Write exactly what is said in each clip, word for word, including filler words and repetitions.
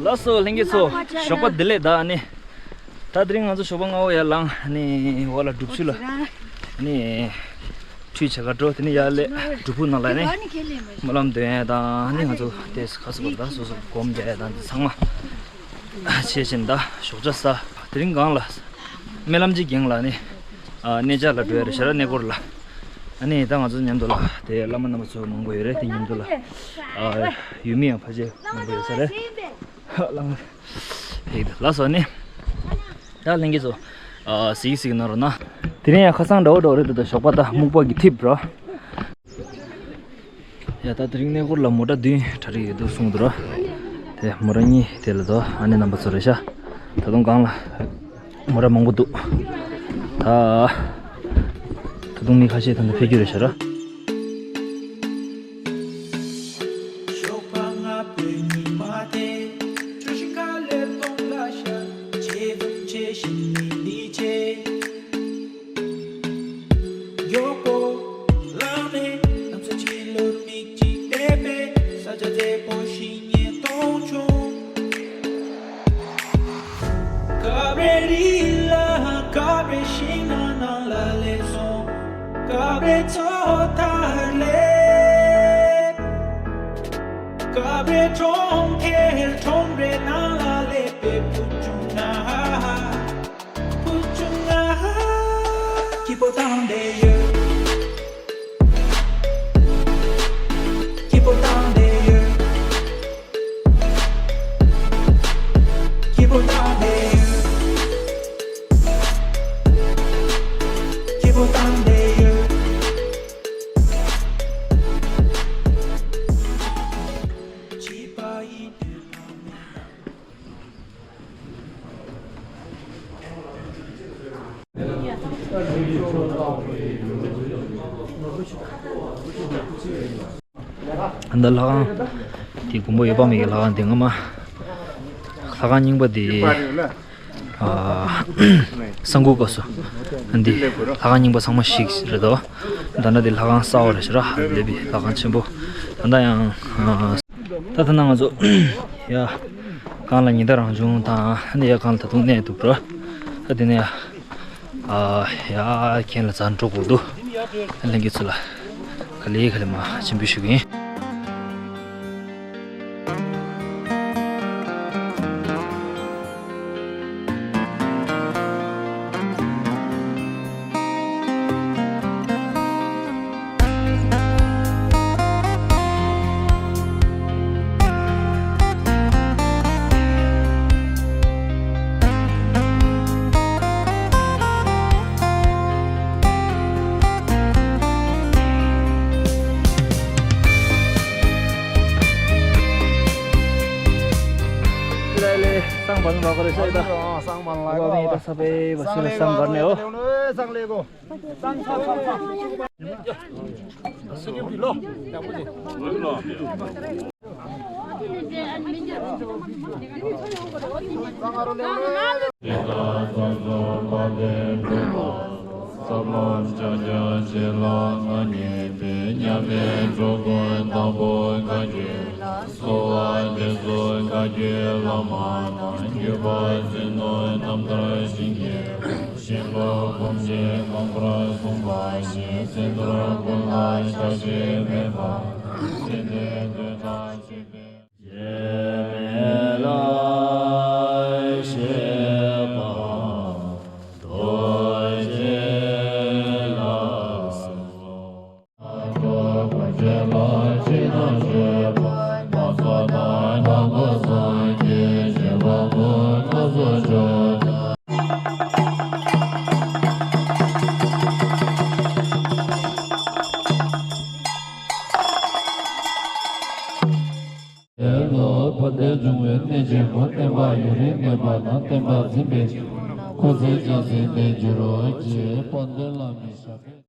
ལགས་སོ་ལྷན་རྒྱས་ཚོ། ཞོགས་པ་བདེ་ལེགས། ད་ཨ་ནི་ད་དེ་རིང་ང་ཚོ་ཞོགས་པ་སྔ་པོ་ཡར་ལངས། ཨ་ནི་འོག་ལ་སྒྲུབ་ཆུ་ལ་ཨ་ནི་ཁྲུས་བྱེད་གར་འགྲོ། དེ་ནས་ཡར་སླེབས་སྒྲུབ་ཕུག་ནང་ལ་ནི་སྨོན་ལམ་འདོན་ཡས་དང་། ཨ་ནི་ང་ཚོ་དེ་ག་ཟེར་དགོས་རེད། ད་སོ་སོ་སྒོམ་རྒྱག་ཡས་དང་དེ་ཚང་མ་བྱས་བྱས་ནས་ད་ཞོགས་ཇ་ཟ། དེ་རིང་སྒང་ལ་སྨོན་ལམ་གྱི་རྐྱེན་ལ་ནི་ཨ་གནས་མཇལ་ལ་འགྲོ་ཡ་རེད་ཤག་ར། གནས་སྐོར་ལ། ཨ་ནི་ད་ང་ཚོ་མཉམ་དུ་ལ་དེ་བླ་མ་རྣམ་པ་ཚོ་མང་པོ་ཡོད་རེད། དེ་མཉམ་དུ་ལ་ཨ་ཡུལ་མི་ཡང་ཕལ་ཆེར་མང་པོ་ཡོད་ས་རེད། ལགས་ལགས་སོ། ཨ་ནི་ད་ལྷན་རྒྱས་ཚོ་ཨ་གཟིགས་གཟིགས་གནང་རོགས་གནང་། དེ་རིང་ཡང་ཁ་སང་འདྲ་བོ་འདྲ་བོ་རེད། ད་ཞོགས་པ་ད་སྨུག་པ་གིས་འཐིབས་རོ། ཡ་ད་དེ་རིང་གནས་སྐོར་ལ་མོ་ཊ་བདུན་གྲ་སྒྲིག་ཡོད་འདུག་གསུངས་འདུག་ར། དེ་མོ་ཊ་གཉིས་དེ་ལ་དོ། ཨ་ནེ་རྣམ་པ་ཚོ་རེད་ཤག་ད་དུང་སྒང་ལ་མོ་ཊ་མང་པོ་འདུག་ད་ད་དུང་མི་ཁ་ཤས་ད་ལྟ་ཕེབས་རྒྱུ་རེད་ཤག་ར། མགྱོགས་པོ་ལངས་ནས་གནམ་ས་ཕྱི་ལོ་མིག་གཅིག་བལྟས་པས་ས་ཆ་མཛེས་པོ་ཞིག་ངས་མཐོང་བྱུང་། ཀ་བའི་རི་ལ་ཀ་བའི་ཤིང་ནགས་ནང་ལ་སླེབས་སོང་། ཀ་བའི་མཚོ་མཐའ་སླེབས། ཀ་བའི་གྲོང་ཁྱེར་ཁྲོམ་རའི་ནང་ལ་སླེབས་པའི་བུ་ཆུང་ང་། སྐྱིད་པོ་བཏང་བསྡད་ཡོད། སྐྱིད་པོ་བཏང་བསྡད་ཡོད། སྐྱིད་པོ་བཏང་བསྡད་ཡོད། སྐྱིད་པོ་བཏང་བསྡད་ཡོད། བྱིས་པ་ཡིན་དུས་ད་ལྷ་ཁང་དེ་དགོན་པ་ཡོད་པ་མེད་ཀྱི་ལྷ་ཁང་དེ་སྔ་མ་ལྷ་ཁང་རྙིང་པ་དེ་ཨ་གསང་སྐུ་སྐབས་སུ་འདི་ལྷ་ཁང་རྙིང་པ་ཚང་མ་ཞིག་རེད་དོ། ད་ལྟ་དེ་ལྷ་ཁང་གསར་པ་རེད་ཤག་ར། ལེགས་པའི་ལྷ་ཁང་ཆེན་པོ། ད་ལྟ་ཡང་ཨ་ད་ཐ་ན་ང་ཚོ་ཡ་སྒང་ལ་ཉི་ཟླ་རང་བྱུང་དང་ཨ་ནི་ཡ་སྒང་ལ་ད་དུང་གནས་འདུག་ར། ཨ་དེ་ནས་ཡ་ཨ་ཡ་ཁྱེད་ལ་འཛར་འགྲོ་དགོས་འདུག་ལྷན་རྒྱས་ཚོ་ལ་ག་ལེ་ག་ལེ་མ་ཆེན་པོ་ཞུ་གི་ཡིན། ལེ་ལེ། སང་བན་ལོ་ག་རེ་ཤ་ཡི་ད། སང་བན་ལ་གོ། ད་ས་པའི་བ་སི་ལ་སང་གར་ནས་ཨོ། སང་ལེ་གོ། གསོལ་བ་འདེབས་སོ་བཀའ་བརྒྱུད་བླ་མ་དང་། བརྒྱུད་པ་ཕྱི་ནང་རྣམ་ཐར་ཞིང་གི་བཞིན་སློབ་སྒོམ་གྱི་གོང་བུར་གསུངས་པ་བཞིན་སེམས་ཚོར་ཀུན་ལ་བཞག་ཤེས་མེད་པར་སེམས་དེ་འདོད་དང་བཅས་པའི། དེ་ལ་ཕ་དེ་འབྱུང་བའི་གནས་ཆེན་པོ་བསྟན་པ་ཡུན་རིང་གནས་པ་དང་བསྟན་པ་འཛིན་པའི་སྐུ་ཚེ་རྒྱ་ཆེན་དུ་འགྱུར་རོ་ཅེས་དཔལ་ལྡན་བླ་མའི་ཞབས་པད།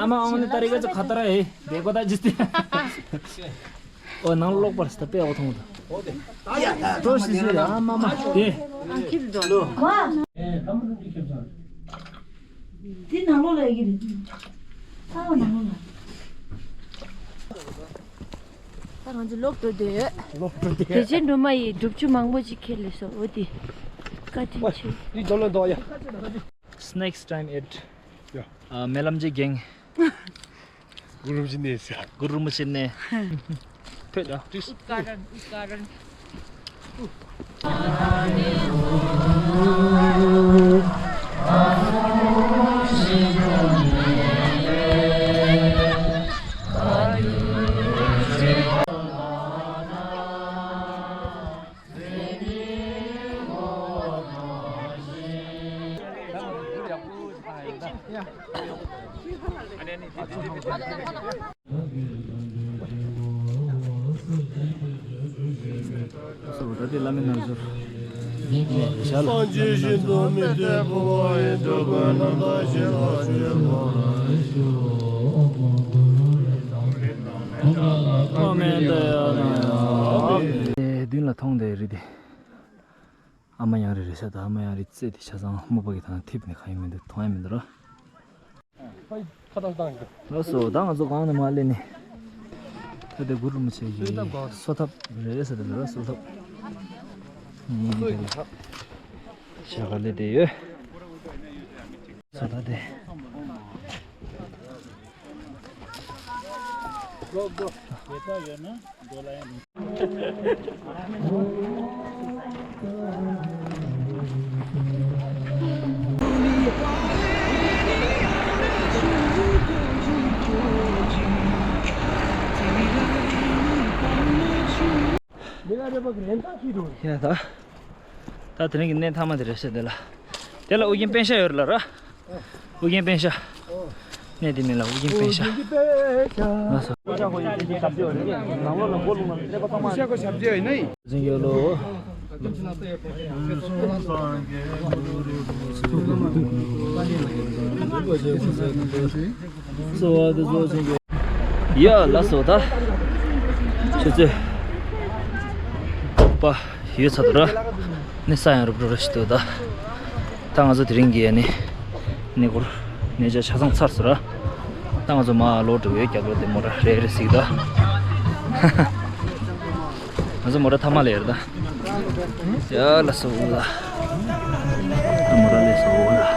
ཨ་མ་ཨང་ནི་ཏ་རིག་ག་ཚོ་ཁ་ཏ་ར་ཨེ་དེ་གོ་ད་ཇི་སྟེ། ཨོ་ནང་ལོག་པར་སྟ་པེ་ཨོ་ཐོང་ད། ཏོ་སི་སི་ཨ་མ་མ་དེ། དེ་ནང་ལོག་ལ་ཡི་རེད། ཨ་ནང་ལོག་ལ། ད་ང་ཚོ་ལོག་འགྲོ་འདོད་ཡོད། ལོག་འགྲོ་འདོད་ཡོད། དེ་རྗེས་འགྲོ་མ་ཡི་སྒྲུབ་ཆུ་མང་པོ་ཅིག་ཁྱེར་ལས་སོ་འོ་དེ། བཀའ་དྲིན་ཆེ། འདི་འགྲོ་ལོ་འདོག་ཡ། Next time at ཡ། ཨ་མེ་ལམ་ཇི་གེང་། གུ་རུ་རིན་པོ་ཆེ་ནས་ཟེར། གུ་རུ་རིན་པོ་ཆེ་ནས། ཕེད་ཨ། Utkaran, Utkaran. སངས་རྒྱས་ཤིན་ཏུ་མི་འཐད་པ་ཡི་འགྲོ་ཀུན་རྣམ་དག་ཞི་ལ་སྤྱོད་པ། ཨ་མདུན་ལ་མཐོང་དེ་རི་དེ། ཨ་མ་ཡང་རི་རེད་ཤག་ད་ཨ་མ་ཡང་རི་རྩེ་དེ་ཆ་ཚང་སྨུག་པ་གི་ཐང་ཐིབས་ནས་གང་ཡང་མི་འདུག་མཐོང་ཡང་མི་འདུག་ར། ལགས་སོ། ད་ང་ཚོ་གང་ནས་མར་སླེབས་ནས། ད་ལྟ་གུ་རུ་རིན་པོ་ཆེ་གི་གསོལ་ཐབ་རེད་ཟེར་དེ་ལ་གསོལ་ཐབ། ཞྭ་ཁ་སླེབས་བསྡད་ཡོད། སོ་ད་དེ། ཡ་ད། ད་དེ་རིང་གི་གནས་མཐའ་མ་དེ་རེད་ཤག་དེ་ལ། དེ་ལ་ཨོ་རྒྱན་པཎ་ཞྭ་ཡོད་རེད་ལ་ར། ཨོ་རྒྱན་པཎ་ཞྭ། གནས་དེ་མིང་ལ་ཨོ་རྒྱན་པཎ་ཞྭ། ལགས་སོ། ཞྭ་ཁོ་ཞབས་རྗེས་ཡོད་ནི། འཛིན་ཡོད་ལོ། གསོལ་བ་འདེབས་སོ་འཛིན་ཡོད། ཡ་ལགས་སོ་ད། ཆུ་ཚོད་དགུ་པ་ཡོལ་ཚར་འདུག་ར། ནི་ས་ཡང་རུབ་རུབ་ར་ཞིག་འདུག་ད། ད་ང་ཚོ་དེ་རིང་གི་ནི་གནས་སྐོར་གནས་མཇལ་ཆ་ཚང་ཚར་སོང་ར། ད་ང་ཚོ་མར་ལོག་འགྲོ་གི་ཡོད། རྒྱབ་ལོགས་དེ་མོ་ར་རེད་རེད་ཟིག་ད། ང་ཚོ་མོ་ར་ཐ་མ་ལ་ཡོད་ར་ད། ཡ་ལགས་སོ་ལ། ད་མོ་ར་ལས་སོ་ལ།